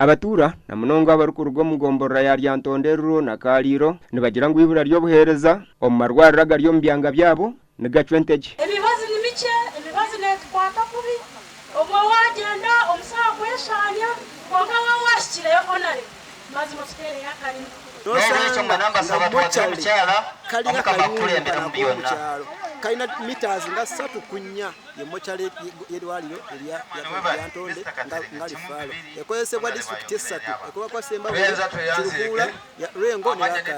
Abatuura na munonga abarikuruga omu gomborora ya Lyantonde, Ruro na Kaaliiro nibagira ngu eibura ry'obuheereza omu marwariro agari omu byanga byabo nigacwa entegye. Emibazi ni mikye, emibazi netukwata kubi, obwo wagyenda omusaho akweshaanya kwonka waaba wahikireyo Honarebo mazima otuteereyo akarimi. N'olwekyo Nosanga mbwenu nga mbasaba twakire mochari omukyala kalina Omukama kayungu akukulembere kano omu byonna. ak'omukyalo kalina meters nga satu ku nnya ye mochari y'erwaliro erya Lyantonde nga lifaalo ekozesebwa disitulikiti essatu ekuba kwa Ssembabule, Kiruhura, Lwengo ne Rakai.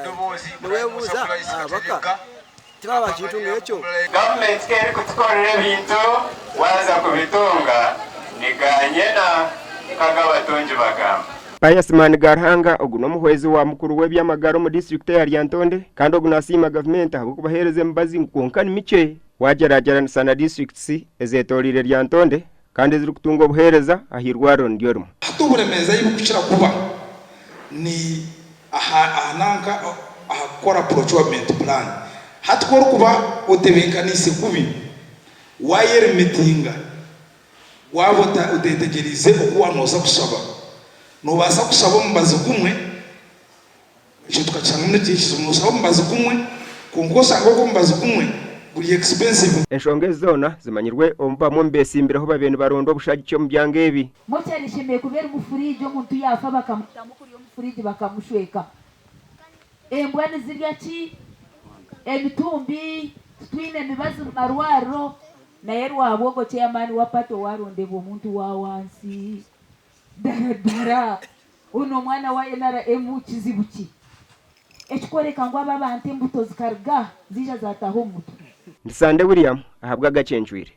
Newebuuza ababaka tibaba kintu ng'ekyo? Gavumenti ku erikutukorera ebintu waaza kubitunga niganyena nk'agabatungi bagamba. Pius Manigaruhanga, Ogu n'omuhwezi wa mukuru w'eby'amagara omu disiturikiti eya Lyantonde kandi ogu nasiima gavumenti ahabw'okubaheereza emibazi ngu kwonka ni mikye waagyeragyeranisa na disiturikiti ezetoreire Lyantonde kandi ezirikutunga obuheereza ah'eirwariro niryo rimwe. Hati oburemeezi ahi burikukira kuba ni aha aha nanka aha kukora procurement plan. Hati ku orikuba otebeekaniise kubi, waayerimitinga, waaba oteetegyereize oku waaba nooza kushaba, noobaasa kushaba omubazi gumwe, Ekyo tukakishanga ngu nikiri kizibu. Nooshaba omubazi gumwe kwonka oshanga ogwo omubazi gumwe guri expensive. Enshonga ezi zoona zimanyirwe obu bamwe omu beesimbireho babaire nibaronda obushagiki omu byanga ebi. Mochari eshemereire kuba erimu furiigi omuntu yaafa bakamutamu kuriya omu furiigi bakamushweka. Embwa nizirya ki? Emitumbi, titwine mibazi mu marwariro. Naye Rwabwogo chairman wa party owarondebwa omuntu wa wansi ddala ddala. Onu omwana wa NRM kizibu ki? Ekikworeka ngu aba abantu embuto zikaruga aha zaija zataaha omu mutwe. Ndi Sande William ahabw'Agacencwire.